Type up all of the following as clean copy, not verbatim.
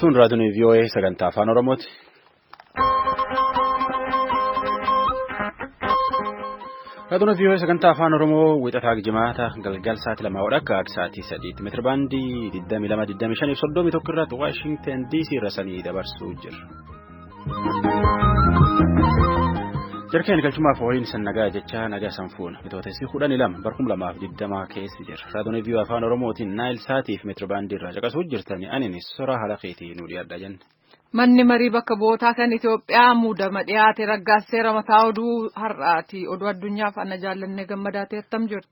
Sun raadiyoon VOA sagantaa afaan Oromooti. Raadiyoon VOA sagantaa afaan Oromoo wixataa jimaata galgal sa'aatii 2 hodha akka sa'aatii 3tti meetira baandii 22 25 31 irratti Waashingtan DC irra sanii dabarsuu jira. Jarkeen galchumaaf waliin san nagaa jecha nagaa san fuuna bitootessi 12 barkum 2020 keessa jira. Raadiyoon VOA afaan Oromootiin Naayil Saatiif meetira baandii irraa caqasuu jirtani aniin sora haala keetii nu dhiyaadha jenne. Manni marii bakka bu'ootaa kan Itoophiyaa muudama dhiyaate raggaasiseera mataa oduu har'aati. Oduu addunyaaf ana jaallannee gammadaatee attam jirtu.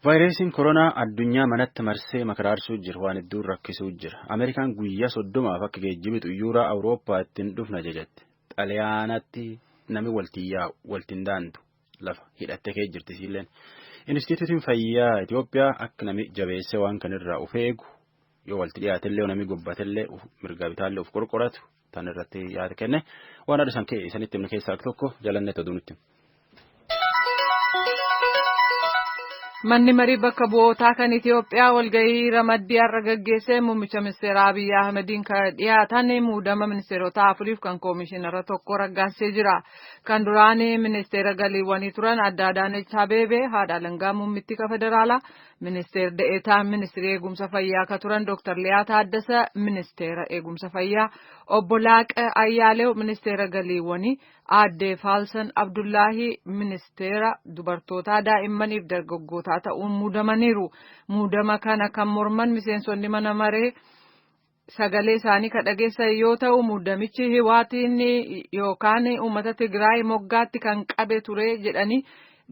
Vaayirasiin koronaa addunyaa manatti marsee makaraarsuu jira. Waan hedduun rakkisuu jira. Ameerikaan guyyaa 30f akka geejjibi xiyyaara Awurooppaa ittiin dhufna jajatti. Xaaliyaanatti namni waltiin yaa'u waltiin daandu lafa hidhattee kee jirti siilleen. Inistituutiin fayyaa Itoophiyaa akka nami jabeessee waan kanirraa of eegu yoo walti dhiyaatellee nami gobbatellee mirga bitaallee of qorqoratu tan irratti yaada kenne waan adda isaan isanitti himne keessaa tokko jalanne oduu nutti. Manni marii bakka bu'ootaa kan Itoophiyaa walgahii ramaddii har'a gaggeessee muummicha ministeera Abiyyi Ahmediin kan dhiyaatan muudama ministeerota afuriif kan koomishinara tokko raggaasisee jira. Kan duraan ministeera galiiwwanii turan adda Adaanech Abeebee haadha alangaa muummittii federaalaa ministeera de'eetaa ministeera eegumsa fayyaa kan turan Dr. Liyaa Taaddasa ministeera eegumsa fayyaa obbo Laaqa Ayyaaleew ministeera galiiwwanii aadde Faalsan Abdullaahii ministeera dubartootaa daa'immaniif dargaggootaa ta'uun muudamaniiru. Muudama kana kan morman miseensonni mana maree sagalee isaanii kan dhageessan yoo ta'u muudamichi hiwaatiin yookaan uummata Tigraay moggaatti kan qabe ture jedhanii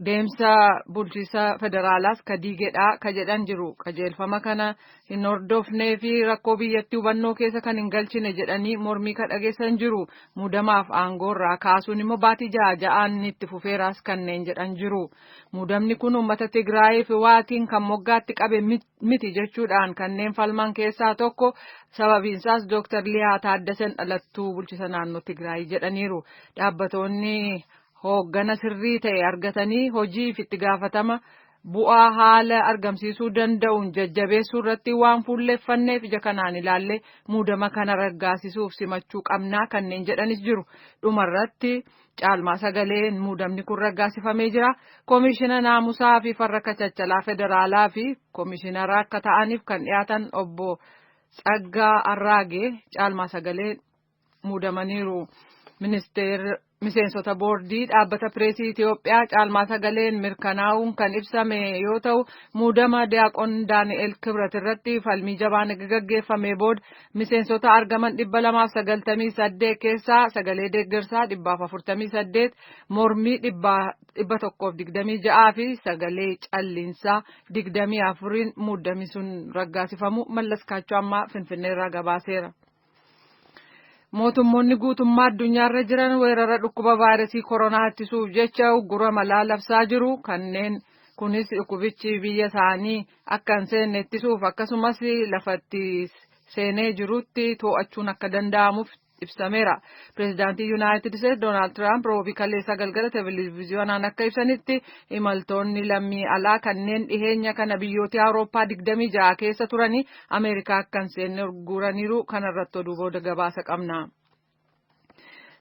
deemsa bulchiisa federaalaas ka diigedha ka jedhan jiru. Qajeelfama kana hin hordofnee fi rakkoo biyyattii hubannoo keessa kan hin galchine jedhanii mormii ka dhageessan jiru. Muudamaaf aangoorraa kaasuun immoo baatii ja'a ja'aan itti fufeeraas kanneen jedhan jiru. Muudamni kun uummata Tigraay fi waatiin kan moggaatti qabe miti jechuudhaan kanneen falman keessaa tokko sababiinsaas Dooktar Liyaa Taaddasan dhalattuu bulchiisa naannoo Tigraay jedhaniiru. Dhaabbatoonni hooggana sirrii ta'e argatanii hojiif itti gaafatama bu'aa haala argamsiisuu danda'uun jajjabeessuu irratti waan fuulleeffanneef ija kanaan ilaalle muudama kana raggaasisuuf simachuu qabnaa kanneen jedhanis jiru. Dhumarratti caalmaa sagaleen muudamni kun raggaasifamee jira. Koomishina naamusaa fi farra kachachalaa federaalaa fi koomishinara akka ta'aniif kan dhiyaatan obbo Tsaggaa Arraagee caalmaa sagaleen muudamaniiru. Miseensota boordii dhaabbata pireesii Itoophiyaa caalmaa sagaleen mirkanaa'uun kan ibsame yoo ta'u muudama Diyaaqoon Daani'el Kibrat irratti falmii jabaan gaggeeffame booda miseensota argaman 298 keessaa sagalee deeggarsaa 148 mormii 126 fi sagalee calliinsaa 24 muudamni sun raggaasifamu Mallas Kaachoo ammaa Finfinneerraa gabaaseera. Mootummoonni guutummaa addunyaarra jiran weerara dhukkuba vaayirasii koronaa ittisuuf jecha uggura malaa labsaa jiru. Kanneen kunis dhukkubichi biyya isaanii akka hin seenne ittisuuf akkasumas lafatti seenee jirutti to'achuun akka danda'amuuf ibsameera. Pireezidaantii Yuunaayitid Isteetsi Doonaald Tiraamp roobii kaleessa galgala televiziyoonaan akka ibsanitti imaltoonni lammii alaa kanneen dhiheenya kana biyyoota Awurooppaa 26 keessa turanii Ameerikaa akka hin seenne ugguraniiru. Kanarratti oduu booda gabaasa qabna.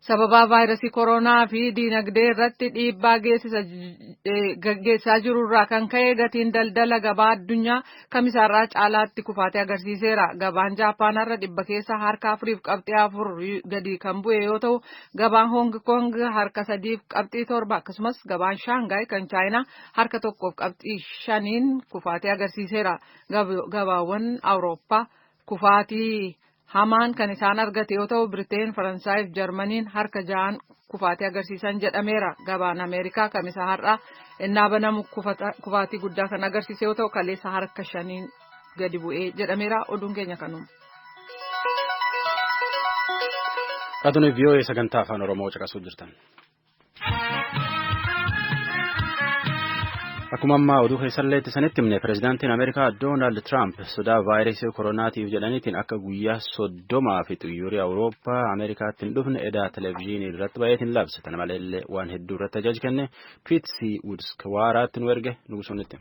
Sababa vaayirasii koronaa fi diinagdee irratti dhiibbaa gaggeessaa jiru irraa kan ka'e gatiin daldala gabaa addunyaa kamisaarraa caalaatti kufaatee agarsiiseera. Gabaan Jaappaan har'a dhibba keessa harka 4.4 gadi kan bu'e yoo ta'u gabaan Hoong Koong harka 3.7 akkasumas gabaan Shaangaay kan Chaayinaa harka 1.5 kufaatee agarsiiseera. Gabaawwan Awurooppaa kufaatii hamaan kan isaan argate yoo ta'u Biriteen, Faransaay fi Jarmaniin harka 6 kufaatee agarsiisan jedhameera. Gabaan Ameerikaa kamisa har'aa innaa banamu kufaatii guddaa kan agarsiise yoo ta'u kaleessa harka 5 gadi bu'ee jedhameera. Oduun keenya kanuma. Raadiyoon VOA sagantaa afaan Oromoo caqasuu jirtan. Akkuma ammaa oduu keessallee sanitti himne pireezidaantiin Ameerikaa Doonaald Tiraamp sodaa vaayirasii koronaatiif jedhaniitiin akka guyyaa 30 fi xiyyoorri Awurooppaa Ameerikaatti hin dhufne edaa televezyiinii irratti baay'eetiin labse. Kana maleellee waan hedduu irratti ajaja kenne Piitsi Wudskwaaraatti nu erge nugusoonitti.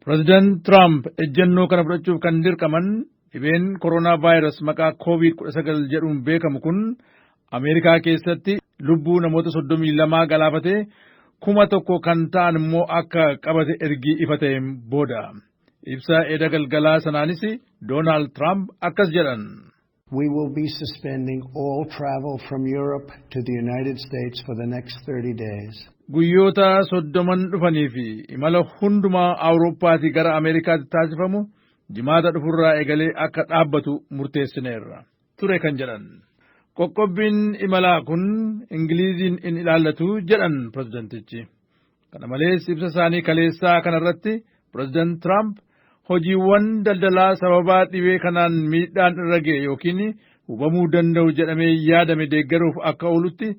Pireezidaant Tiraamp ejjennoo kana fudhachuuf kan dirqaman Dhibeen koronaa vaayirus maqaa COVID-19 jedhuun beekamu kun Ameerikaa keessatti lubbuu namoota 32 galaafatee 1000 kan ta'an immoo akka qabate ergi ifa ta'een booda. Ibsa eda galgalaa sanaanis Doonaald Tiraamp akkas jedhan. We will be suspending all travel from Europe to the United States for the next 30 days. Guyyoota 30n dhufanii fi imala hundumaa Awurooppaatii gara Ameerikaatti taasifamu Jimaata dhufurraa eegalee akka dhaabbatu murteessineerra ture kan jedhan. Qoqqobbiin imalaa kun Ingiliiziin in ilaallatu jedhan pirezidantichi. Kana malees, ibsa isaanii kaleessaa kanarratti Pireezidant Tiraamp hojiiwwan daldalaa sababaa dhibee kanaan miidhaan irra ga'e yookiin hubamuu danda'u jedhamee yaadame deeggaruuf akka oolutti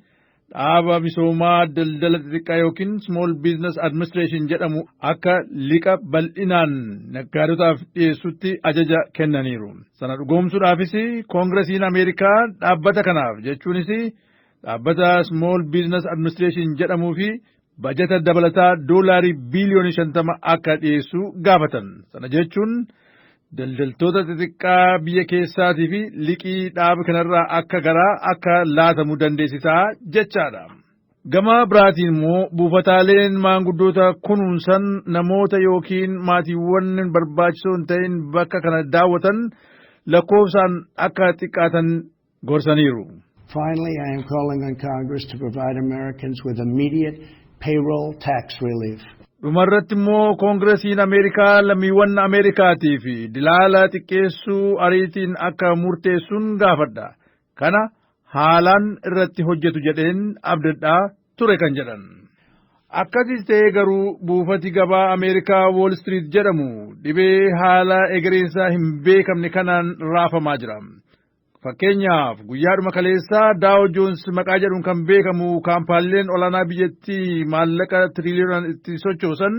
dhaaba misoomaa daldala xixiqqaa yookiin Small Business Administration jedhamu akka liqa bal'inaan naggaadotaaf dhiyeessutti ajaja kennaniiru. Sana dhugoomsuudhaafis Koongiresiin Ameerikaa dhaabbata kanaaf, jechuunis dhaabbata Small Business Administration jedhamuu fi bajata dabalataa doolaarii biiliyoonii 50 akka dhiyeessu gaafatan. Sana jechuun daldaltoota xixiqqaa biyya keessaatii fi liqii dhaaba kanarraa akka garaa akka laatamu dandeessisaa jechaadha. Gama biraatiin immoo buufataaleen maanguddoota kunuunsan namoota yookiin maatiiwwan barbaachisoo hin ta'in bakka kana daawwatan lakkoofsaan akka xiqqaatan gorsaniiru. Finally, I am calling on Congress to provide Americans with immediate payroll tax relief. Dhumarratti immoo Koongiresiin Ameerikaa lammiiwwan Ameerikaatii fi dilaala xiqqeessuu ariitiin akka murteessuun gaafadha. Kana haalaan irratti hojjetu jedheen abdadhaa ture kan jedhan. Akkasis ta'ee garuu buufati gabaa Ameerikaa Wall Street jedhamu dhibee haala egereensaa hin beekamne kanaan raafamaa jira. Fakkeenyaaf, guyyaadhuma kaleessaa Dow Jones maqaa jedhuun kan beekamu kaampaaniileen olaanaa biyyattii maallaqa tiriliyoonaan itti sochoosan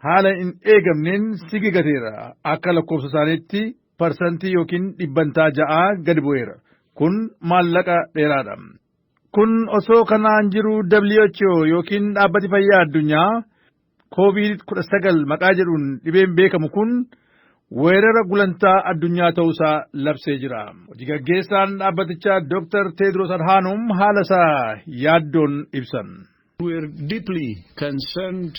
haala hin eegamneen sigigateera. Akka lakkoofsa isaaniitti parsantii yookiin 6% gadi bu'eera. Kun maallaqa dheeraadha. Kun osoo kanaan jiru WHO yookiin Dhaabbati Fayyaa Addunyaa COVID-19 maqaa jedhuun dhibeen beekamu kun weerara gulantaa addunyaa ta'uusaa labsee jira. Hojii gaggeessaan dhaabbatichaa Dr. Tedros Adhanom haala isaa yaaddoon ibsan. We are deeply concerned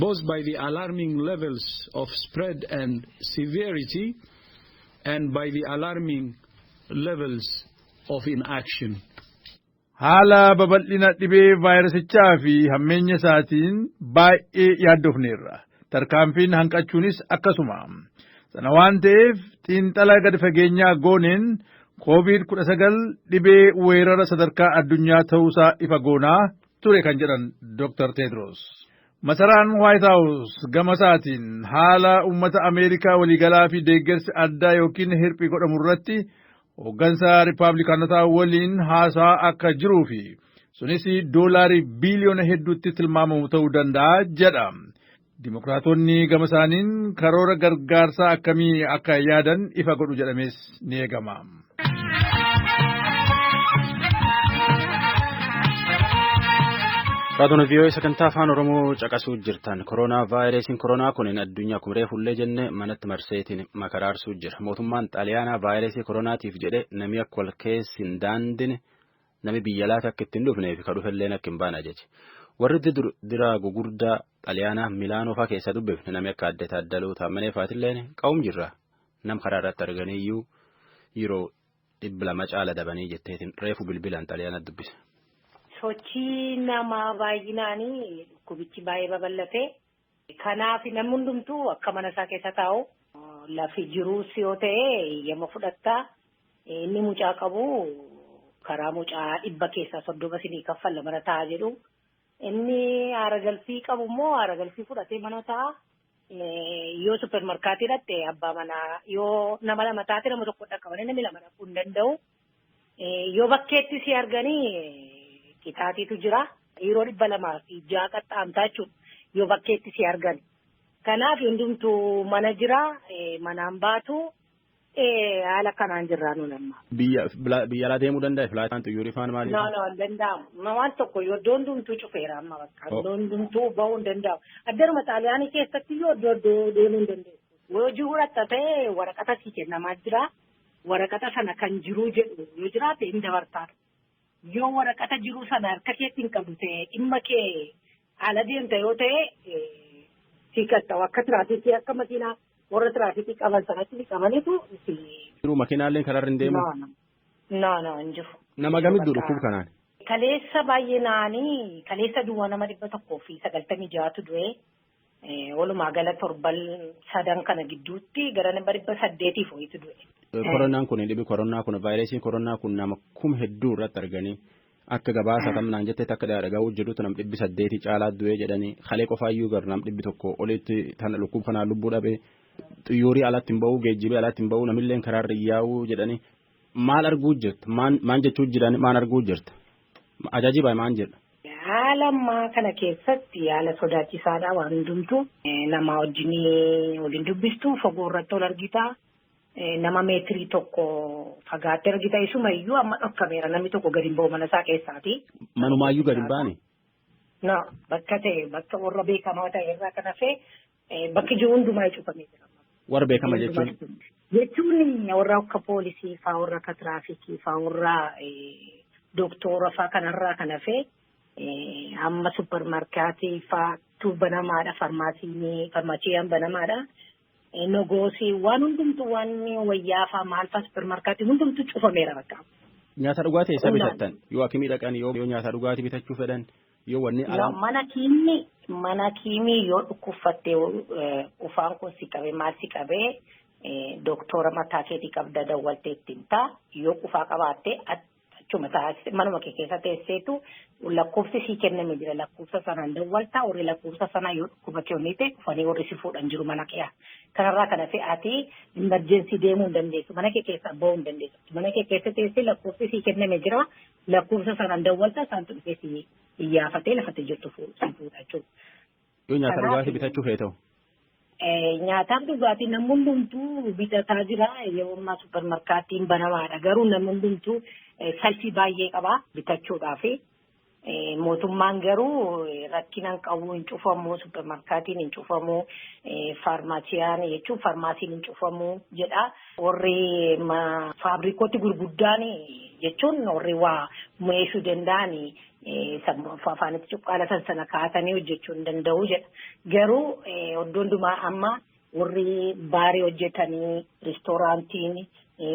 both by the alarming levels of spread and severity and by the alarming levels of inaction. Haala babal'ina dhibee vaayirasichaa fi hammeenya isaatiin baay'ee yaaddofneerra. Tarkaanfiin hanqachuunis akkasuma. Sana waan ta'eef, xiinxala gadi fageenyaa gooneen COVID-19 dhibee weerara sadarkaa addunyaa ta'uusaa ifa goonaa ture kan jedhan Dr. Tedros. Masaraan White House gama isaatiin haala uummata Ameerikaa waliigalaa fi deeggarsi addaa yookiin hirphii godhamu irratti hooggansa Riippaabilikaanotaa waliin haasaa akka jiruu fi sunis doolaarii biiliyoona hedduutti tilmaamamu ta'uu danda'a jedha. Dimokiraatonni gama isaaniin karoora gargaarsaa akkamii akka yaadan ifa godhu jedhamees ni eegama. Raadiyoon VOA sagantaa Afaan Oromoo caqasuu jirtan. Koronaa vaayirasiin koronaa kun addunyaa kumree fullee jenne manatti marseetiin makaraarsuu jira. Mootummaan Xaaliyaanaa vaayirasii koronaatiif jedhe namni akka wal keessa hin daandine, nami biyya laata akka ittiin dhufnee fi ka dhufelleen akka hin baane ajaje. Warri dira gugurdaa Xaaliyaanaa Milaanoo fa'aa keessa dubbifne, namni akka adde Taaddaluu Taammanee fa'aatillee qawum jirra. Nam karaa irratti arganiyyuu yeroo 200 caala dabanii jetteetiin reefu bilbilaan Xaaliyaanaa dubbise. Sochii namaa baay'inaanii dhukkubichi baay'ee babal'ate. Kanaaf namni hundumtuu akka mana isaa keessa taa'u, lafi jiruus yoo ta'e eeyyama fudhattaa. Inni mucaa qabu karaa mucaa 30% sinii kaffalla, mana taa'aa jedhu. Inni haara galfii qabu immoo haara galfii fudhatee mana taa'a. Yoo supermarketii dhatte abbaa manaa yoo nama lama taate nama tokko dhaqqabanii namni lama dhaquu hin danda'u. Yoo bakkeetti si arganii qixaaxiitu jira. Yeroo 206 qaxxaamtaa jechuudha. Yoo bakkeetti si argan. Kanaaf hundumtuu mana jira. Manaan baatu, haala kanaan jirraa nuun amma. Biyya alaa deemuu danda'a filaataan xiyyoorri faan maaliif? No, hin danda'amu. Waan tokko yoo iddoon hundumtuu cufeera amma bakka. Iddoon hundumtuu bahuu hin danda'amu. Addaruma Xaaliyaanii keessatti yoo iddoo iddoo deemuu hin dandeessu. Yoo jiruu dhatta ta'e waraqata sii kennamaa jira. Waraqata sana kan jiruu jedhu yoo jiraate hin dabartaa. Yoo waraqata jiruu sana harka keetti hin qabdu ta'e dhimma kee ala deemta yoo ta'e si qaxxawu akka tiraafikii akka makiinaa warra tiraafikii qaban sanatti qabanitu si. Jiruu makiinaalleen karaarra hin deemu. No, no, hin jiru. Nama gamittu dhukkuba kanaan? Kaleessa baay'inaanii kaleessa duwwaa nama 196tu du'e. Walumaa gala torban sadan kana gidduutti gara nama 800 wayiitu du'e. Koronaan kun dhibi koronaa kun vaayirasiin koronaa kun nama kuma hedduu irratti arganii akka gabaasa tamnaan jettetti akka dhaga'uu jirutti nam 800 caalaa du'e jedhanii kalee qofaayyuu gara nam 100 olitti tana dhukkuba kanaan lubbuu dhabe xiyyoorii alatti hin ba'uu geejjibee alatti hin ba'uu namilleen karaarra yaa'uu jedhanii maal arguu jirta maan jechuu jiran maan arguu jirta ajaajiba maal jedha. Haala ammaa kana keessatti haala sodaachisaadha waan hundumtu. Nama wajjin waliin dubbistu fagoo irratti ol argita. Nama meetirii tokko fagaattee argita. Isuma iyyuu amma dhokkameera namni tokko gadi hin ba'u mana isaa keessaati. Manumaayyuu gadi hin baane? No, bakka ta'e bakka warra beekamaa ta'e irraa kan hafe bakki jiru hundumaa cufamee jira. Warra beekama jechuun? Jechuun warra akka poolisii faa warra akka tiraafikii faa warra doktora faa kanarraa kan hafe. Amma suppermaarkaatii faatu banamaadha. Farmaasiin banamaadha. Nogoosii waan hundumtu waan wayyaa faa maal faa suppermaarkaatii hundumtu cufameera bakka. Nyaata dhugaatii eessa bitattan? Yoo akkamii dhaqan yoo nyaata dhugaatii bitachuu fedhan yoo wanni alaa. Mana kiimii yoo dhukkubfattee ufaan kun si qabee maal si qabee doktora mataa keetii qabda dawwaltee ittiin ta'a yoo qufaa qabaatte. Achuma taasise manuma kee keessa teesseetu lakkoofsi sii kenname jira lakkoofsa sanaan dawwaltaa warri lakkoofsa sanaa yoo dhukkuba kee ta'e dhufanii warri si fuudhan jiru mana kee. Kanarraa kan hafe ati imerjensii deemuu hin dandeessu mana kee keessa bahuu hin dandeessu mana kee keessa teessee lakkoofsi sii kenname jira lakkoofsa sanaan dawwaltaa isaantu dhufee si iyyaafatee lafatti jirtu si fuudha jechuudha. Yoo nyaata dhugaatii bitachuu feeta'u. Nyaataaf dhugaatii namni hundumtuu bitataa jira. Yeroo ammaa suppermaarkaatiin banamaadha. Garuu namni hundumtuu salfii baay'ee qaba bitachuudhaaf. Mootummaan garuu rakkina hin qabu hin cufamu suppermaarkaatiin hin cufamu faarmaasiyaan jechuun faarmaasiin hin cufamu jedha. Warri faabrikooti gurguddaan jechuun warri waa meeshuu danda'an afaanitti cuqqaalatan sana kaatanii hojjechuu hin danda'u jedha. Garuu iddoo hundumaa amma warri baarii hojjetanii reestooraantiin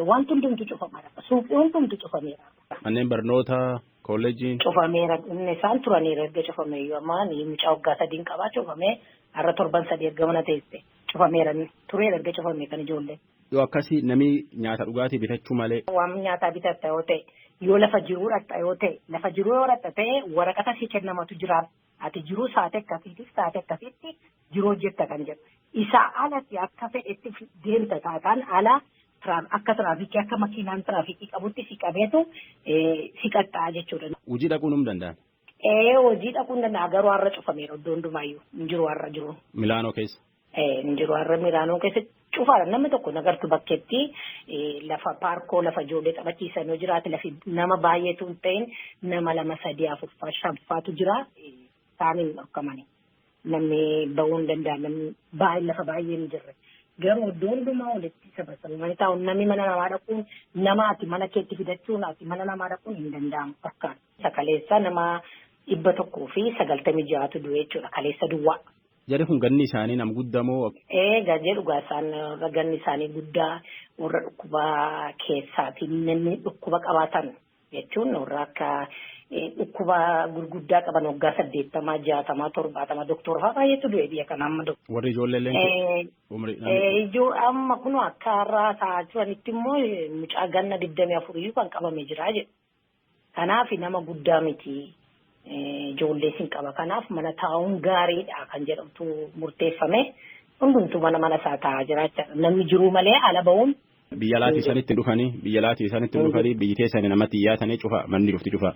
wanti hundumtu cufameera. Suuqii hundumtu cufameera. Manneen barnootaa kolleejiin. Cufameera. Inni isaan turaniira erga cufame iyyuu amma mucaa waggaa 3 qabaa cufamee har'a torban 3 erga mana teesse cufameera tureera erga cufame kan ijoollee. Yoo akkasii namni nyaata dhugaatii bitachuu malee. Waan nyaataa bitatta yoo ta'e yoo lafa jiruu dhatta yoo ta'e lafa jiruu yoo dhatta ta'e waraqata sii kennamatu jira. Ati jiruu saate akkasiitiif saate akkasitti jiruu hojjetta kan jedhu. Isaa alatti akka fedhetti deemta taataan ala akka tiraafikii akka makiinaan tiraafikii qabutti si qabeetu si qaxxaa jechuudha. Hojii dhaquun hin danda'amu. Hojii dhaquun danda'a garuu har'a cufameera iddoo hundumaayyuu hin jiru har'a jiru. Milaanoo keessa. Hin jiru har'a Milaanoo keessa cufaadha namni tokko nagartu bakkeetti lafa paarkoo lafa ijoollee taphachiisan yoo jiraate lafi nama baay'eetu hin ta'in nama 2 3 4 5 faatu jira isaaniin dhorkamani. Namni bahuu hin danda'a namni baay'ee lafa baay'ee hin jirre. Garuu iddoo hundumaa walitti sabasabamanii taa'u namni mana namaa dhaquun nama ati mana keetti fidachuun ati mana namaa dhaquun hin danda'amu akkaan. Kaleessa nama 196tu du'e jechuudha kaleessa duwwaa. Jarri kun ganni isaanii nama guddaa moo? Gajee dhugaa isaan ganni isaanii guddaa warra dhukkuba keessaatiin namni dhukkuba qabaatan jechuun warra akka dhukkuba gurguddaa qaban waggaa 80, 60, 70 doktora fa'aa baay'eetu du'e biyya kana amma. Warri ijoollee illee umrii. Ijoo amma kun akka har'aa ta'aa jiranitti immoo mucaa ganna 24 iyyuu kan qabame jira jedhu. Kanaaf nama guddaa miti. Ijoollee sin qaba. Kanaaf mana taa'uun gaariidha kan jedhamtu murteeffame. Hundumtuu mana isaa taa'aa jira jechaadha. Namni jiruu malee ala ba'uun. Biyya laatii isaanitti dhufanii biyya laatii isaanitti dhufanii biyyi keessanii namatti iyyaatanii cufa manni dhufti cufa.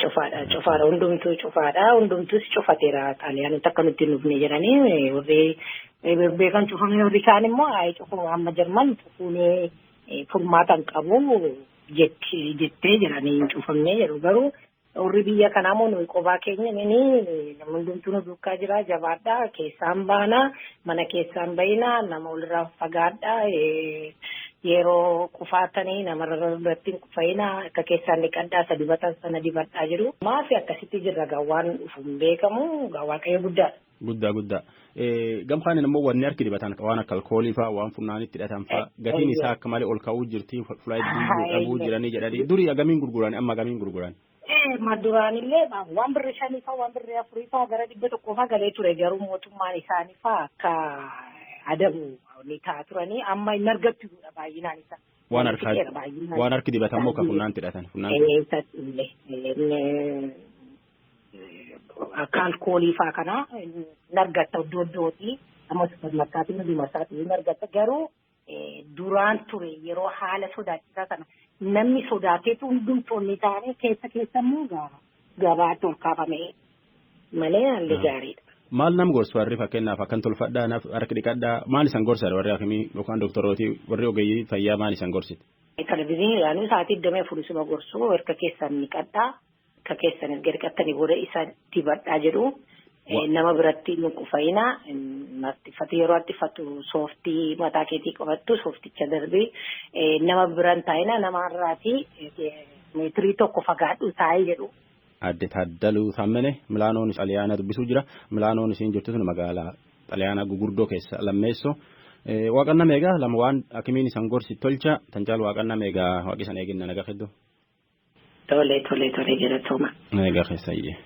Cufaadha cufaadha hundumtuu cufaadha hundumtuus cufateera xaaliyaanota akka nutti hin dhufne jedhanii warri beekan cufame warri kaan immoo ayi cufu amma jarman cufuunee furmaata hin qabu jettee jedhanii hin cufamne jedhu garuu Warri biyya kanaa immoo nuyi qophaa keenya nini namni hundumtuu nu duukaa jira, jabaadhaa, keessaan baanaa, mana keessaan bayinaa, nama walirraa fagaadhaa, yeroo qufaatanii namarra irratti hin qufayinaa, akka keessaan dhiqadhaa, isa dibatan sana dibadhaa jiru. Maafi akkasitti jirra gaa, waan dhufu hin beekamu gaa, Waaqayyo guddaadha. Guddaa guddaa. Gamkaan immoo wanni harki dibatan waan akka alkoolii fa'aa, waan funnaanitti hidhatan fa'aa, gatiin isaa akka malee ol ka'uu jirti, fulaa hedduu dhabuu jiranii jedhanii. Durii agamiin gurguran, amma agamiin gurguran? Duraanillee waan birri 5 fa'aa, waan birri 4 fa'aa gara 100 fa'aa galee ture, garuu mootummaan isaanii fa'aa akka adabu ni ta'a turanii, amma hin argattuudha baay'inaan isa. Waan harkaa waan harki dibatan moo ka funnaanitti hidhatan? Akka alkoolii fa'aa kana hin argatta iddoo iddootii, amma supermarketii hunduma isaatii hin argatta, garuu duraan ture yeroo haala sodaachisaa sana namni sodaateetu hundumtoonni taa'anii keessa keessa immoo gabaatti ol kaafame malee haalli gaariidha. Maal nam gorsu warri? Fakkeenyaaf akkan tolfadhaa, naaf harki dhiqadhaa, maal isan gorsa warri akkamii yookaan doktorooti, warri ogeeyyii fayyaa maal isan gorsite? Televezyiiniidhaan sa'aatii 24 isuma gorsu, harka keessan dhiqadhaa, harka keessan erga dhiqattanii booda isa dibadhaa jedhu. Nama biratti hin qufayinaa, yeroo hattifatu sooftii mataa keetii qabattu soofticha darbii nama biran taa'ina, nama irraatii meetirii 1 fagaadhu taa'ee jedhu. Adde Taaddaluu Taammene Milaanoon Xaliyaana dubbisuu jira. Milaanoon isiin jirtu sun magaalaa Xaliyaana gugurdoo keessa lammeessoo. Waaqanna meegaa lama waan akimiin isan gorsi tolcha tancaal, waaqanna meegaa, waaqi isan eeginna, nagaa hedduu. Tole tole tole, galatooma. Nagaa keessa iyyee.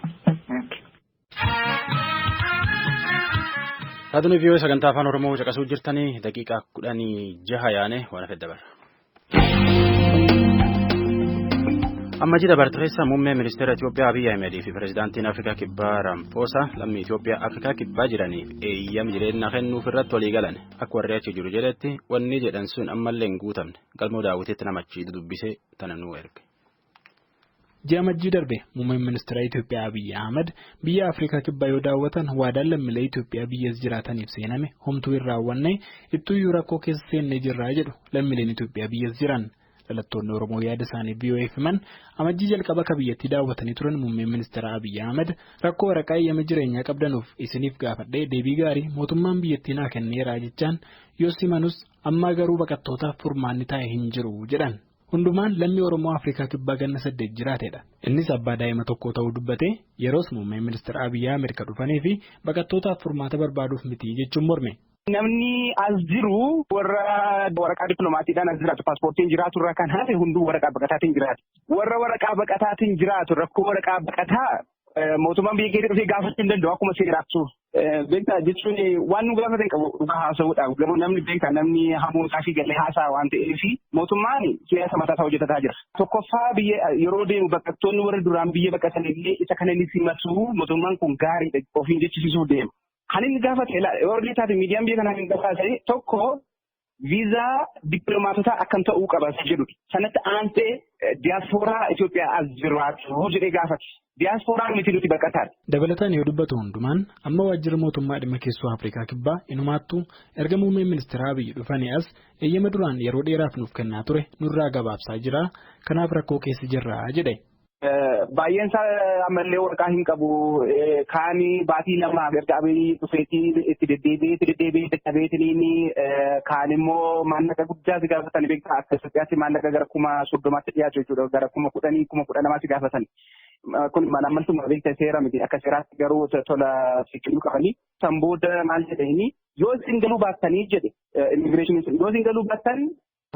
Raadiyoon VOA sagantaa Afaan Oromoo caqasuu jirtanii, daqiiqaa 16 yaane waan hafe dabarra. Amma jida barreessa muummee ministeera Itoophiyaa Abiyyi Ahimedii fi pirezidaantiin Afrikaa Kibbaa Ramaphosa lammii Itoophiyaa Afrikaa Kibbaa jiraniif eeyyama jireenyaa kennuuf irratti walii galan. Akka warri achi jiru jedhetti wanni jedhan sun ammallee hin guutamne. Galmoo Daawwititti namachi dubbisee tana nuu erge. Ji'a Majjii darbe muummeen ministeera Itoophiyaa Abiyyi Ahmad biyya Afrikaa Kibbaa yoo daawwatan, waadaan lammiilee Itoophiyaa biyyas jiraataniif seename homtuu hin raawwanne, ittuyyuu rakkoo keessa seennee jirraa jedhu lammiileen Itoophiyaa biyyas jiran. Dhalattoonni Oromoo yaada isaanii VOA'f himan, amajjii jalqaba akka biyyattii daawwatanii turan muummeen ministeera Abiyyi Ahmad rakkoo waraqaa eeyyama jireenyaa qabdanuuf isiniif gaafadhee deebii gaarii mootummaan biyyattii naa kenneera jechaan yoo simanus, ammaa garuu baqattootaaf furmaanni taa'e hin jiru jedhan. Hundumaan lammii Oromoo Afrikaa Kibbaa ganna 8 jiraatedha. Innis abbaa daa'ima tokko ta'uu dubbatee, yeroos muummeen ministeera Abiyyi Ahmed kan dhufanii fi baqattootaaf furmaata barbaaduuf miti jechuun morme. Namni as jiru warra waraqaa dippiloomaatiidhaan as jiraatu, paaspoortiin jiraatu irraa kan hafe hunduu waraqaa baqataatiin jiraatu. Warra waraqaa baqataatiin jiraatu rakkoo waraqaa baqataa mootummaan biyya keessa dhufee gaafachuu hin danda'u akkuma seeraattu. Beektaa, jechuun waan nu gaafatan qabu dhugaa haasa'uudhaaf, garuu namni, beektaa, namni hamuu isaa fi galee haasa'a waan ta'eef mootummaan siyaasa mataa isaa hojjetataa jira. Tokkoffaa, biyya yeroo deemu baqattoonni warra duraan biyya baqatan illee isa kana ni simatu, mootummaan kun gaariidha ofiin jechisiisuuf deema. Kan inni gaafate warri taate miidiyaan biyya kanaa hin gabaasne tokko viizaa dippiloomaatotaa akkam ta'uu qaba isa jedhudha. Sanatti aansee diyaaspooraa Itoophiyaa as jiraatu jedhee gaafate. Diyaaspooraan miti, nuti baqataadha. Dabalataan yoo dubbatu Hundumaan, amma waajjirri mootummaa dhimma keessoo Afrikaa Kibbaa inumaattuu erga muummeen ministeera Abiyyi dhufanii as eeyyama duraan yeroo dheeraaf nuuf kennaa ture nurraa gabaabsaa jira. Kanaaf rakkoo keessa jirra jedhe. Baay'een isaa ammallee waraqaa hin qabu. Kaanii baatii 2f erga Abiyyi dhufeetii itti deddeebi'ee itti deddeebi'ee dadhabeetiniin, kaan immoo maallaqa guddaa si gaafatan, beektaa, akka Itoophiyaatti maallaqa gara 30,000tti dhiyaatu jechuudha. Gara 10,000, 12,000 si gaafatan. Kun malaamaltummaa, beektaa, seera miti. Akka seeraatti garuu tola si kennuu qabanii. San booda maal jedhanii, yoo isin galuu baattanii jedhe immigireeshiniin, yoo isin galuu baattan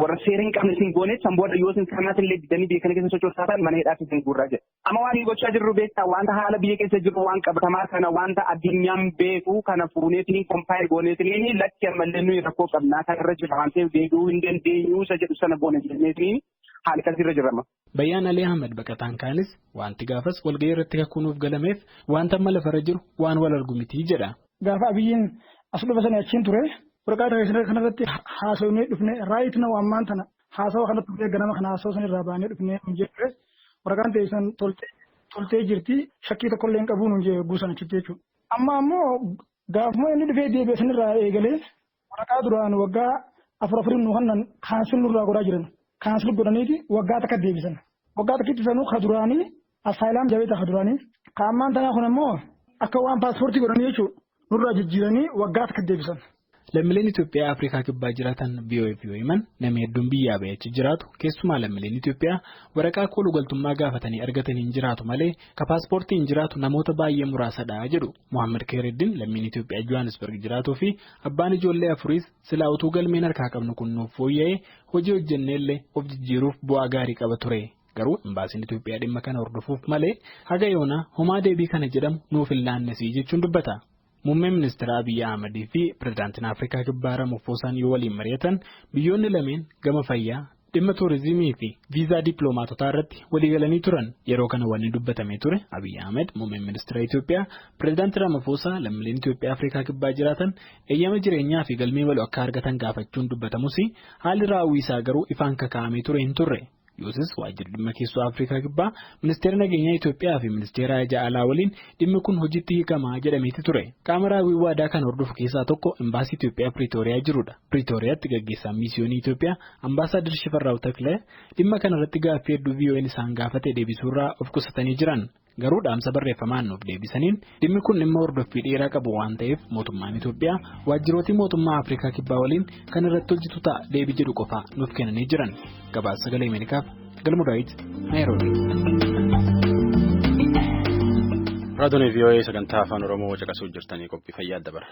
warra seera hin qabne isin goone, san booda yoo isin kanaas illee didanii biyya kana keessa sochoosaa mana hidhaatti isin guurraa jedhe. Amma waan gochaa jirru, beektaa, wanta haala biyya keessa jiru, waan qabatamaa kana, wanta addunyaan beeku kana fuuneetiin compile gooneetiin, lakki ammallee nuyi rakkoo qabnaa kan irra jira waan ta'eef deebi'uu hin dandeenyu isa jedhu sana goone jenneetiin haala akkasiirra jirama. Bayyaan Alii Ahmed baqataan kaanis, wanti gaafas walgahii irratti kakuunuuf galameef wanta amma lafarra jiru waan wal argu miti jedha. Gaafa Abiyyiin as dhufa sana achiin ture, waraqaa kanarratti haasofnee dhufne, right now ammaan tana haasawa kanatti dhufnee, ganama kana haasawa sanirraa baanee dhufnee hin jedhe, waraqaan teessan toltee jirti, shakkii tokkollee hin qabu nuun jee guusan achitti jechuudha. Amma ammoo gaafuma inni dhufee deebi'e sanirraa eegalee waraqaa duraan waggaa afur afuriin nu kannan cancel nurraa godhaa jiran. Cancel godhaniiti waggaa takka deebisan. Waggaa takkitti sanuu ka duraanii Asylum jabeeta ka duraanii. Ka ammaan tanaa kun ammoo akka waan paaspoortii godhanii jechuudha. Nurraa jijjiiranii waggaa takka deebisan. Lammiileen Itoophiyaa Afrikaa Kibbaa jiraatan VOA'f yoo himan namni hedduun biyyaa bahee achi jiraatu keessumaa lammiileen Itoophiyaa waraqaa kooluu galtummaa gaafatanii argatanii hin jiraatu malee ka paaspoortii hin jiraatu namoota baay'ee muraasadha jedhu Mohaammed Keereddiin lammiin Itoophiyaa Johannesburg jiraatuu fi abbaan ijoollee afuriis silaa utuu galmeen harkaa qabnu kun nuuf fooyya'ee hojii hojjenneellee of jijjiiruuf bu'aa gaarii qaba ture. Garuu imbaasiin Itoophiyaa dhimma kana hordofuuf malee haga yoonaa homaa deebii kana jedhamu nuuf hin laannesii jechuun dubbata. Muummeen ministeera Abiyyi Ahmadii fi pirezidaantiin Afrikaa Kibbaa Ramaphoosaan yoo waliin mari'atan biyyoonni lameen gama fayyaa dhimma tuurizimii fi viizaa dippiloomaatotaa irratti waliigalanii turan. Yeroo kana wanni dubbatamee ture Abiyyi Ahmed muummeen ministeera Itoophiyaa pirezidaantii Ramaphosa lammiileen Itoophiyaa Afrikaa Kibbaa jiraatan eeyyama jireenyaa fi galmee malu akka argatan gaafachuun dubbatamus haalli raawwii isaa garuu ifaan kakaa'amee ture hin turre. Yoosis waajjirri dhimma keessoo Afrikaa Kibbaa ministeera nageenyaa Itoophiyaa fi ministeera haajaa alaa waliin dhimmi kun hojiitti hiikamaa jedhameeti ture. Qaama raawwii waadaa kan hordofu keessaa tokko imbaasii Itoophiyaa Piriitooriyaa jirudha. Piriitooriyaatti gaggeessaan miisiyoonii Itoophiyaa Ambaasaadar Shifarraaw Taklee dhimma kanarratti gaaffii hedduu VOA'n isaan gaafate deebisuurraa of qusatanii jiran. Garuu dhaamsa barreeffamaan nuuf deebisaniin dhimmi kun dhimma hordoffii dheeraa qabu waan ta'eef mootummaan Itoophiyaa waajjirootii mootummaa Afrikaa Kibbaa waliin kan irratti hojjetu ta'a deebii jedhu qofaa nuuf kennanii jiran. Gabaasa sagalee Ameerikaaf Galma Daawit Naayiroobi. Raadiyoon VOA sagantaa afaan Oromoo caqasuu jirtanii qophii fayyaa dabara.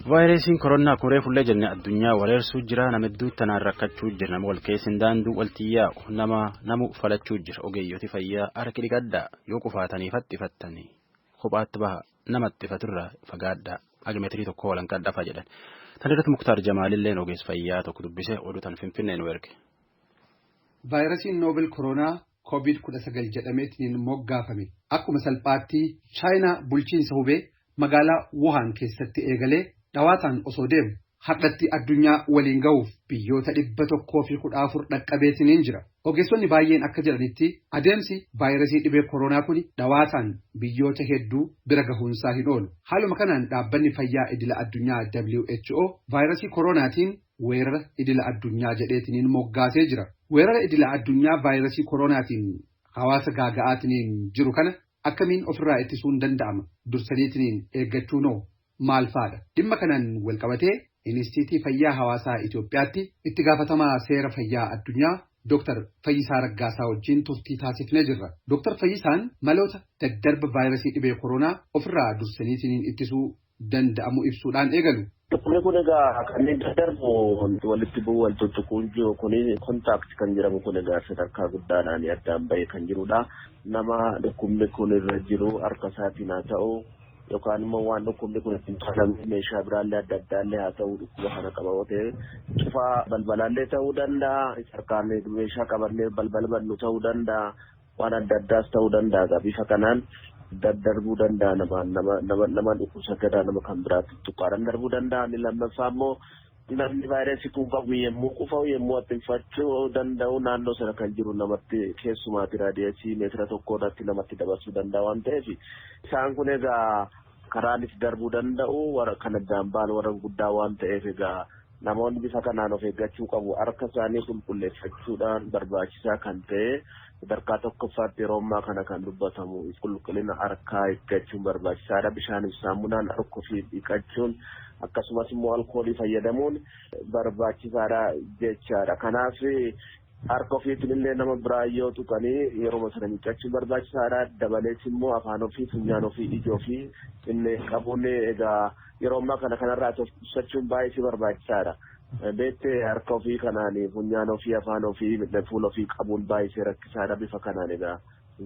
Vaayirasiin koronaa koree fullee jenne addunyaa wareersuu jira nama hedduu tanaan rakkachuu jira nama wal keessa hin daanduu walti yaa'u nama namu falachuu jira ogeeyyoti fayyaa harki dhiqadhaa yoo qufaatanii faxxifattanii kophaatti baha namatti ifaturraa fagaadhaa haga tokko walanqadhaa jedhan. Tan irratti Muktaar Jamaalilleen ogeessa fayyaa tokko dubbisee oduu tan Finfinnee nu erge. Vaayirasiin noobel koronaa COVID-19 jedhameetiin moggaafame akkuma salphaatti chaayinaa bulchiinsa hubee magaalaa Wuhan keessatti eegalee dhawaataan osoo deemu har'atti addunyaa waliin ga'uuf biyyoota 114 dhaqqabeetiniin jira. Ogeessonni baay'een akka jedhanitti adeemsi vaayirasii dhibee koronaa kun dhawaataan biyyoota hedduu bira gahuunsaa hin oolu. Haaluma kanaan dhaabbanni fayyaa idila addunyaa WHO vaayirasii koronaatiin weerara idila addunyaa jedheetiniin moggaasee jira. Weerara idila addunyaa vaayirasii koronaatiin hawaasa gaaga'aatiniin jiru kana akkamiin ofirraa ittisuun danda'ama? Dursaniitiniin eeggachuunoo maal faadha? Dhimma kanaan walqabatee Inistiitii Fayyaa Hawaasaa Itoophiyaatti itti gaafatamaa seera fayyaa addunyaa Dr. Fayyisaa Raggaasaa wajjin turtii taasifnee jirra. Dr. Fayyisaan maloota daddarba vaayirasii dhibee koronaa ofirraa dursaniitiin ittisuu danda'amu ibsuudhaan eegalu. Dhukkubni kun egaa kanneen daddarbu walitti bu'uu wal tuttuquun jiru kuni kontaakti kan jedhamu kun egaa sadarkaa guddaadhaan addaan bahee kan jirudha. Nama dhukkubni kun irra jiru harka isaatiin haa ta'u yookaan immoo waan dhukkubni kun ittiin faalamee meeshaa biraallee adda addaallee haa ta'u dhukkuba kana qaba yoo ta'e cufaa balbalaallee ta'uu danda'a harkaan meeshaa qabannee balbala bannu ta'uu danda'a waan adda addaas ta'uu danda'a bifa kanaan daddarbuu danda'a nama nama nama nama dhukkubsataa nama kan biraatti tuqqaadhaan darbuu danda'a inni lammaffaa immoo namni vaayirasii kun qabu yommuu qufa'u yommuu attinfachuu danda'u naannoo sana kan jiru namatti keessumaatti raadiyeesii meetira tokko irratti namatti dabarsuu danda'a waan ta'eef isaan kun egaa karaanis darbuu danda'u warra kan addaan ba'an warra guddaa waan ta'eef egaa namoonni bifa kanaan of eeggachuu qabu harka isaanii qulqulleeffachuudhaan barbaachisaa kan ta'e sadarkaa tokkoffaatti yeroo ammaa kana kan dubbatamu qulqullina harkaa eeggachuun barbaachisaadha bishaaniif saamunaan harka ofii dhiqachuun akkasumas immoo alkoolii fayyadamuun barbaachisaadha jechaadha kanaaf harka ofiitiin illee nama biraa yoo tuqanii yeroo sana miiccachuun barbaachisaadha dabalees immoo afaan ofii funyaan ofii ija ofii inni qabuun egaa yeroo ammaa kana kanarraa of qusachuun baay'ee barbaachisaadha. Beektee harka ofii kanaan funyaan ofii afaan ofii fuula ofii qabuun baay'ee rakkisaadha bifa kanaan egaa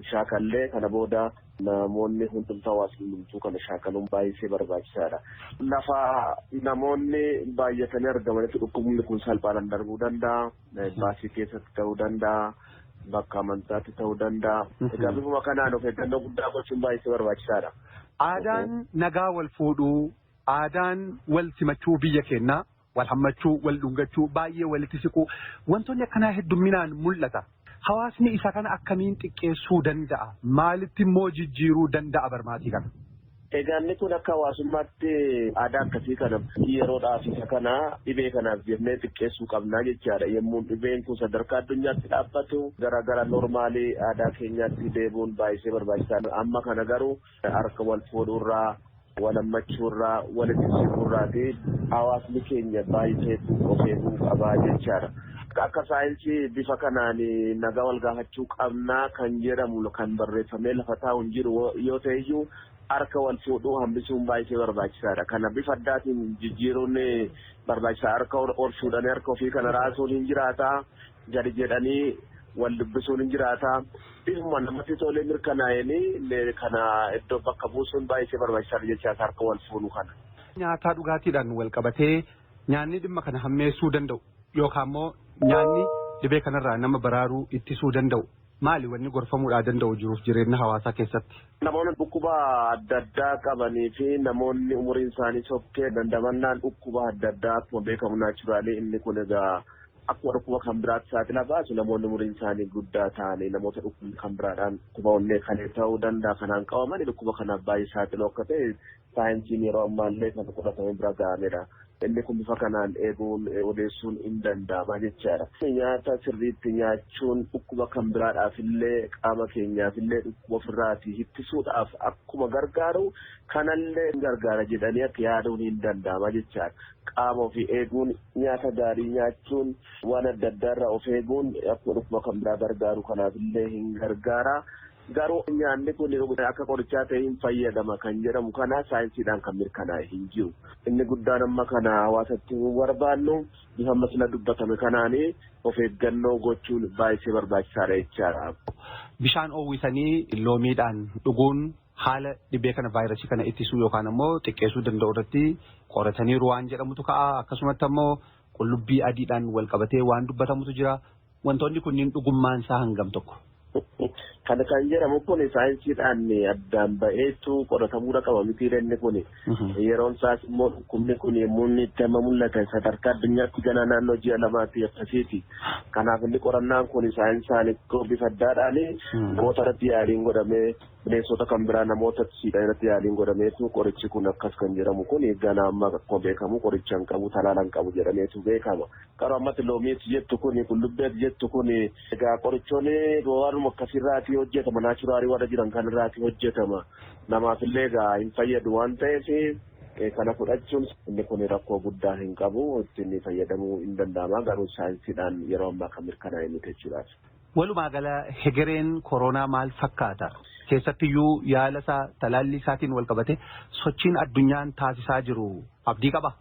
shaakallee kana booda namoonni hundumtuu hawaasni hundumtuu kana shaakaluun baay'ee barbaachisaadha. Lafa namoonni baay'atanii argamanitti dhukkubni kun salphaadhaan darbuu danda'a. Baasii keessatti ta'uu danda'a. Bakka amantaatti ta'uu danda'a. Egaa bifuma kanaan of eeggannoo guddaa gochuun baay'ee barbaachisaadha. Aadaan nagaa wal fuudhuu, aadaan wal simachuu biyya keenyaa, wal hammachuu, wal dhungachuu, baay'ee walitti siquu wantoonni akkanaa heddumminaan mul'ata. Hawaasni isa kana akkamiin xiqqeessuu danda'a? Maalitti immoo jijjiiruu danda'a barmaatii kana? Egaa inni kun akka hawaasummaatti aadaa akkasii kana yeroodhaaf isa kana dhibee kanaaf jennee xiqqeessuu qabnaa jechaadha. Yommuu dhibeen kun sadarkaa addunyaatti dhaabbatu gara gara noormaalii aadaa keenyaatti deebi'uun baay'isee barbaachisaadha. Amma kana garuu harka wal fuudhuurraa, wal hammachuurraa, walitti siquurraati hawaasni keenya baay'isee of eeguu qabaa jechaadha. Akka saayinsii bifa kanaan nagaa wal gaafachuu qabnaa kan jedhamu kan barreeffamee lafa taa'u hin jiru yoo ta'e iyyuu harka wal fuudhuu hambisuun baay'ee barbaachisaadha. Kana bifa addaatiin jijjiiruun barbaachisaa. Harka ol fuudhanii harka ofii kana raasuun hin jiraata. Gadi jedhanii wal dubbisuun hin jiraata. Bifuma namatti tolee mirkanaa'een kana iddoo bakka buusuun baay'ee barbaachisaadha jechaadha harka wal fuudhuu kana. Nyaataa dhugaatiidhaan wal qabatee nyaanni dhimma kana hammeessuu danda'u yookaan immoo nyaanni dhibee kanarraa nama baraaruu ittisuu danda'u. Maali wanni gorfamuudhaa danda'u jiruuf jireenya hawaasaa keessatti? Namoonni dhukkuba adda addaa qabanii fi namoonni umuriin isaanii sokkee dandamannaan dhukkuba adda addaa akkuma beekamu naachuraalii inni kun egaa akkuma dhukkuba kan biraatti saaxila baasu namoonni umuriin isaanii guddaa ta'anii namoota dhukkuba kan biraadhaan dhukkuba onnee kan ta'uu danda'a kanaan qabaman dhukkuba kanaaf baay'ee saaxiloo akka ta'e saayinsiin yeroo ammaallee kan qoratamee bira ga'amedha. Inni kun bifa kanaan eeguun odeessuun hin danda'ama jechaadha. Nyaata sirriitti nyaachuun dhukkuba kan biraadhaaf illee qaama keenyaaf illee dhukkuba ofirraatii ittisuudhaaf akkuma gargaaru kanallee gargaara jedhanii akka yaaduun hin danda'ama jechaadha. Qaama ofii eeguun nyaata gaarii nyaachuun waan adda addaarraa of eeguun akkuma dhukkuba kan biraa gargaaru kanaaf illee hin gargaara. Garuu nyaanni kun akka qorichaa ta'e hin fayyadama kan jedhamu kana saayinsiidhaan kan mirkanaa'e hin jiru. Inni guddaan amma kana hawaasatti hin barbaannu bifa masla dubbatame kanaanii of eeggannoo gochuun baay'ee barbaachisaadha jechaadha. Bishaan oowwisanii loomiidhaan dhuguun haala dhibee kana vaayirasii kana ittisuu yookaan ammoo xiqqeessuu danda'u irratti qorataniiru waan jedhamutu ka'a. Akkasumatti ammoo qullubbii adiidhaan wal qabatee waan dubbatamutu jira. Wantoonni kunniin dhugummaan isaa hangam tokko? Kana kan jedhamu kun saayinsiidhaan addaan ba'eetu qoratamuu qaba miti inni kun. Yeroon isaas immoo dhukkubni kun yommuu inni itti amma mul'ate sadarkaa addunyaatti ganaa naannoo ji'a lamaatti akkasiiti. Kanaaf inni qorannaan kun saayinsaan bifa addaadhaan namoota irratti yaaliin godhamee bineensota kan biraa namoota irratti yaaliin godhameetu qorichi kun akkas kan jedhamu kun ganaa amma akkuma beekamu qoricha hin qabu talaala hin qabu jedhameetu beekama. Garuu ammatti loomiitu jettu kun qullubbeetu jettu kun egaa qorichoonni waanuma akkasirraatii hojjetama naachuraalii warra jiran kanarraatii hojjetama. Namaaf illee egaa hin fayyadu waan ta'eef kana fudhachuun inni kun rakkoo guddaa hin qabu ittiin fayyadamuu hin danda'ama garuu saayinsiidhaan yeroo ammaa kan mirkanaa'e miti jechuudhaaf. Walumaa gala hegereen koronaa maal fakkaata? Keessattiyyuu yaala isaa talaalli isaatiin wal qabate sochiin addunyaan taasisaa jiru abdii qaba.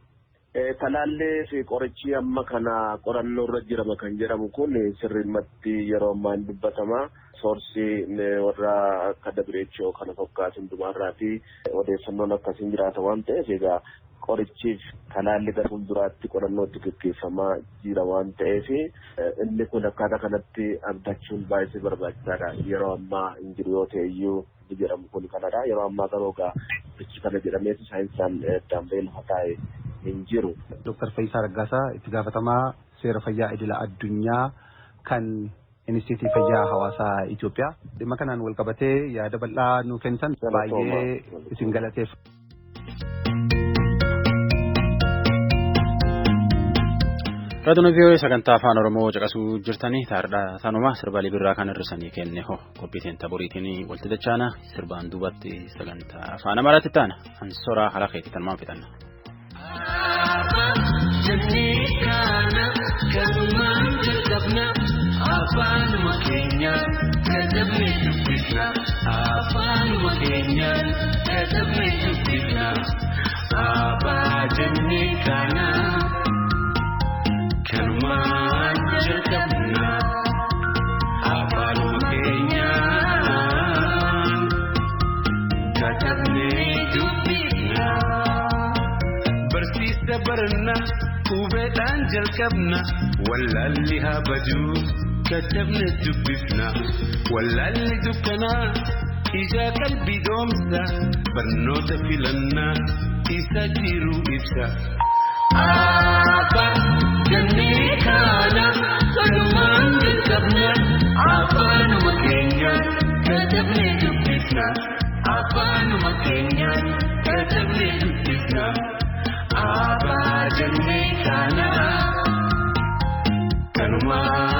Talaallee fi qorichi amma kana qorannoo irra jirama kan jedhamu kun sirrimmatti yeroo ammaa hin dubbatama. Soorsii warra akka WHO kana fakkaatu hundumaarraa fi odeeffannoon akkasiin jiraata waan ta'eef egaa qorichiif talaalli gara fuulduraatti qorannoo itti gaggeeffamaa jira waan ta'eef inni kun akkaataa kanatti abdachuun baay'ee barbaachisaadha. Yeroo ammaa hin jiru yoo ta'e iyyuu jedhamu kun kanadha. Yeroo ammaa garuu egaa qorichi kana jedhameetu saayinsaan addaan bahee lafa taa'e hin jiru. Dooktar Fayyisaa Raggaasaa itti gaafatamaa seera fayyaa idila addunyaa kan Inistiitii Fayyaa Hawaasaa Itoophiyaa. Dhimma kanaan wal qabatee yaada bal'aa nuu kennitan baay'ee isin galateef. Raadiyoon VOA sagantaa afaan Oromoo caqasuu jirtanii taardhaa tanuma sirbaalee birraa kan hir'isanii kenne hoo qophiiteen taboriitiin walitti dachaana sirbaan duubatti sagantaa afaan Amaaraatti taana ansoraa halakeetti tanumaan fixanna. Afaanuma keenyaan katabnee dubbisna. Afaanuma keenyaan katabnee dubbisna. Abbaa jennee kana kanumaan jalqabna. Afaanuma keenyaan katabnee dubbisna. Barsiisa baranna hubeedhaan jalqabna wallaalli haa baduu. Katabne dubbifna wallaalli dukkanaa ija qalbii doomsa barnoota filannaa isa jiru ibsa. Abbaa jennee kana kanumaan jalqabna afaanuma keenyaan katabne dubbifna Afaanuma keenyaan katabnee dubbifna. Abbaa jennee kana. Kanumaan.